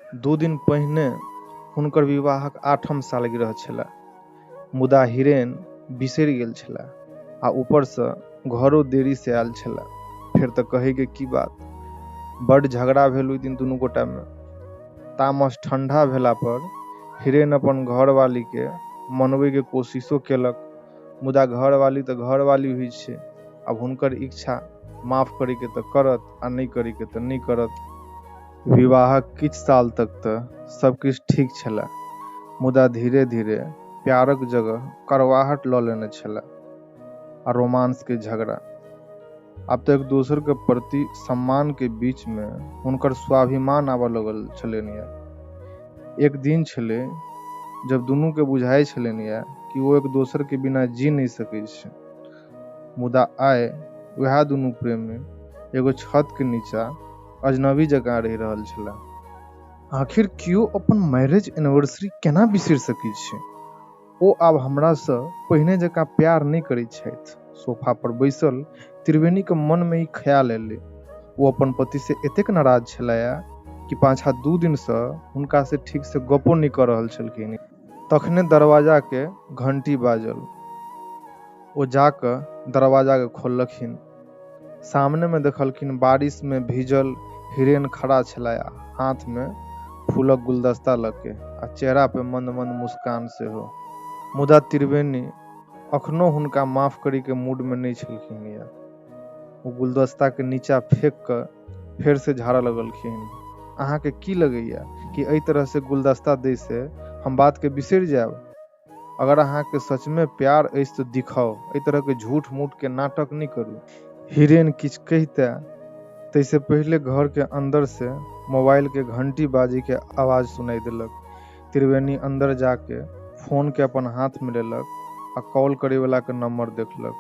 2 दिन पहिने हुनकर विवाहक 8म सालगिरह छलए, मुदा हिरेन बिसरि गेल छलए आ ऊपरसँ घरो देरीसँ आयल छलए। फेर तऽ कहैके की बात, बड्ड झगड़ा भेल ओहि दिन दुनू गोटामे। तामस ठंडा भेला पर हिरेन अपन घरवालीके मनबैके कोशिशो केलक, मुदा घरवाली तऽ घरवाली होइ छै। आब हुनकर इच्छा, माफ करैके तऽ करत आ नहि करैके तऽ नहि करत। विवाहक किछु साल तक तऽ सब किछु ठीक छलए, मुदा धीरे धीरे प्यारक जगह कड़वाहट लऽ लेने छलए आ रोमांस के झगड़ा। आब तऽ एक दोसर के प्रति सम्मान के बीच में हुनकर स्वाभिमान आबऽ लगल छलनि। एक दिन छलै जब दुनू के बुझाइ छलनि कि ओ एक दोसर के बिना जी नहि सकै छै, मुदा आइ वएह दुनू प्रेमी एगो छत के नीचा अजनबी जकाँ रहि रहल छलाह। आखिर केओ अपन मैरिज एनिवर्सरी केना बिसरि सकै छै? ओ आब हमरासँ पहिने जकाँ प्यार नहि करैत छथि। सोफा पर बैसल त्रिवेणीके मनमे ई ख्याल एलै। ओ अपन पतिसँ एतेक नाराज छलैया कि पाछाँ 2 दिनसँ हुनकासँ ठीकसँ गपो नहि कऽ रहल छलखिन। तखने दरवाजाके घंटी बाजल। ओ जाकऽ दरवाजाके खोललखिन। सामनेमे देखलखिन बारिशमे भीजल हिरेन खड़ा छलैया, हाथमे फूलक गुलदस्ता लऽ के आ चेहरा पे मंद मंद मुस्कान सेहो। मुदा त्रिवेणी अखनो हुनका माफ करैके मूडमे नहि छलखिन। या ओ गुलदस्ताके नीचा फेंक कऽ फेरसँ झाड़ऽ लगलखिन। अहाँके की लगैया कि एहि तरहसँ गुलदस्ता दै से हम बातके बिसरि जायब? अगर अहाँके सचमे प्यार अछि तऽ दिखाउ, एहि तरहके झूठ मूठके नाटक नहि करू। हिरेन किछु कहिते ताहिसँ पहिले घरके अंदरसँ मोबाइलके घंटी बाजैके आवाज सुनाइ देलक। त्रिवेणी अंदर जाके फोनके अपन हाथमे लेलक आ कॉल करैवलाके नंबर देखलक।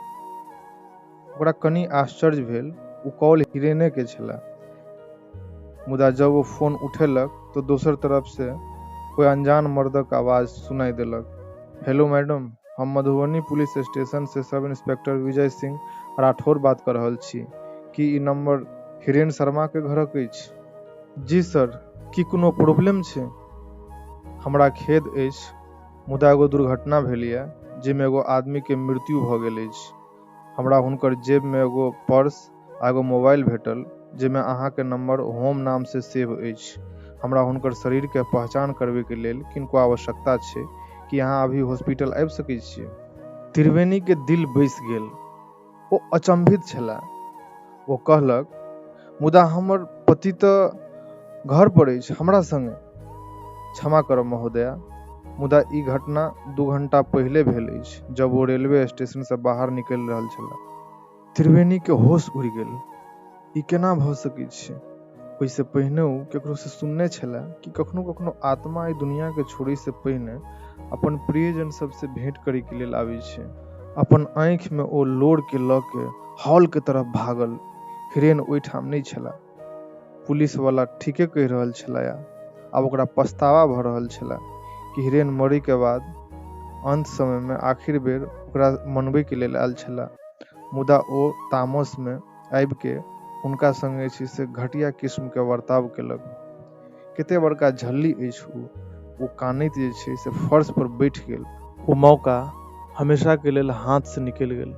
ओकरा कनि आश्चर्य भेल, ओ कॉल हिरेनेके छलए। मुदा जब ओ फोन उठेलक तऽ दोसर तरफसँ कोइ अनजान मर्दक आवाज सुनाइ देलक। हेलो मैडम, हम मधुबनी पुलिस स्टेशन से सब इंस्पेक्टर विजय सिंह राठौर बात कऽ रहल छी। की ई नंबर हिरेन शर्मा के घरक अछि? जी सर, की कोनो प्रॉब्लम छै? हमरा खेद अछि, मुदा एगो दुर्घटना भेल यऽ जाहिमे एगो आदमी के मृत्यु भऽ गेल अछि। हमरा हुनकर जेब में एगो पर्स आ एगो मोबाइल भेटल जाहिमे अहाँके नंबर होम नाम से सेव अछि। हमरा हुनकर शरीर के पहचान करबैके लेल किनको आवश्यकता छै। कि अहाँ अभी हॉस्पिटल आबि सकै छियै? त्रिवेणी के दिल बैसि गेल। ओ अचंभित छलाह। ओ कहलक, मुदा हमर पति तऽ घर पर अछि हमरा संगे। क्षमा करब महोदया, मुदा ई घटना 2 घंटा पहिले भेल अछि जब ओ रेलवे स्टेशनसँ बाहर निकलि रहल छलाह। त्रिवेणी के होश उड़ि गेल। ई केना भऽ सकै छै? ओहिसँ पहिने ओ ककरोसँ सुनने छलए कि कखनो कखनो आत्मा एहि दुनियाके छोड़ैसँ पहिने अपन प्रियजन सबसँ भेंट करैके लेल आबै छै। अपन आँखिमे ओ लोरके लऽ के हॉलके तरफ भागल। हिरेन ओहिठाम नहि छलाह। पुलिसवाला ठीके कहि रहल छलैया। आब ओकरा पछतावा भऽ रहल छलए कि हिरेन मरैके बाद अंत समयमे आखिर बेर ओकरा मनबैके लेल आयल छलए, मुदा ओ तामसमे आबिके हुनका संगे जे छै से घटिया किस्मके बर्ताव केलक। कते बड़का झल्ली अछि ओ कानैत जे छै से फर्श पर बैठ गेल। ओ मौका हमेशाके लेल हाथसँ निकलि गेल।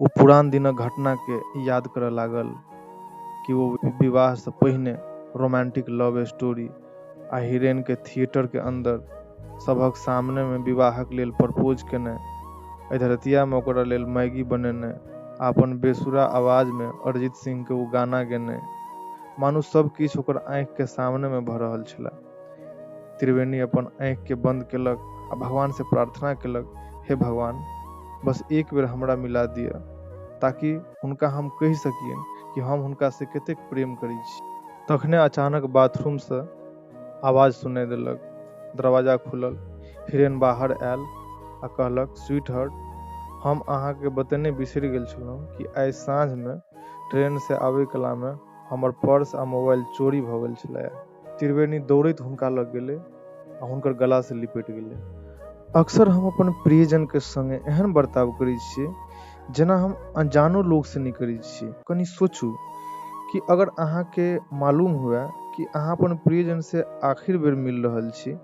ओ पुरान दिनक घटनाके याद करऽ लागल कि ओ विवाहसँ पहिने रोमांटिक लव स्टोरी आ हिरेन के थिएटर के अंदर सभक सामने में विवाहक लेल प्रपोज केनाइ, अधरतियामे ओकरा लेल मैगी बनेनाइ आ अपन बेसुरा आवाजमे अरिजीत सिंह के ओ गाना गेनाइ, मानू सब किछु ओकर आँखिके सामनेमे भऽ रहल छलए। त्रिवेणी अपन आँखिके बंद केलक आ भगवान से प्रार्थना केलक, हे भगवान, बस एक बेर हमरा मिला दिअ ताकि हुनका हम कहि सकियनि कि हम हुनका से कतेक प्रेम करै छी। तखने अचानक बाथरूमसँ आवाज सुनाइ देलक। दरवाजा खुलल। हिरेन बाहर आयल आ कहलक, स्वीट हार्ट, हम अहाँके बतेने बिसरि गेल छलहुँ कि आइ साँझमे ट्रेनसँ आबै कलामे हमर पर्स आ मोबाइल चोरी भऽ गेल छलै। त्रिवेणी दौड़ैत हुनका लग गेलै आ हुनकर गलासँ लिपटि गेलै। अक्सर हम अपन प्रियजनके संगे एहन बर्ताव करै छियै जेना हम अनजानो लोकसँ नहि करै छियै। कनि सोचू कि अगर अहाँके मालूम हुए कि अहाँ अपन प्रियजनसँ आखिर बेर मिल रहल छी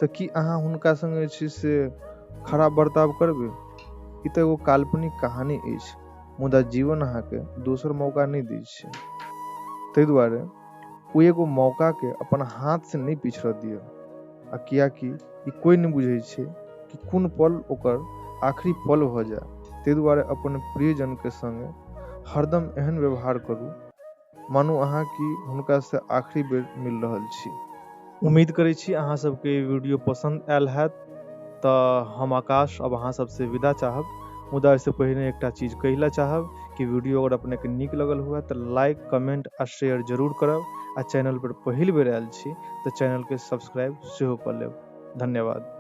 तऽ की अहाँ हुनका सङ्गे जे छै से खराब बर्ताव करबै? ई तऽ एगो काल्पनिक कहानी अछि, मुदा जीवन अहाँके दोसर मौका नहि दै छै। ताहि दुआरे ओ एगो मौकाके अपन हाथसँ नहि पिछड़ऽ दिअ। आ किएकि ई कोइ नहि बुझै छै कि कोन पल ओकर आखिरी पल भऽ जाय। ताहि दुआरे अपन प्रियजनके सङ्गे हरदम एहन व्यवहार करू मानू अहाँ कि हुनकासँ आखिरी बेर मिल रहल छी। उम्मीद करै छी अहाँ सबके ई वीडियो पसन्द आयल हैत। तऽ हम आकाश अब अहाँ सबसँ विदा चाहब, मुदा एहिसँ पहिने एकटा चीज कहै लए चाहब कि वीडियो अगर अपनेके नीक लगल हुए तऽ लाइक, कमेंट आ शेयर जरूर करब आ चैनल पर पहिल बेर आयल छी तऽ चैनलके सब्सक्राइब सेहो कऽ लेब। धन्यवाद।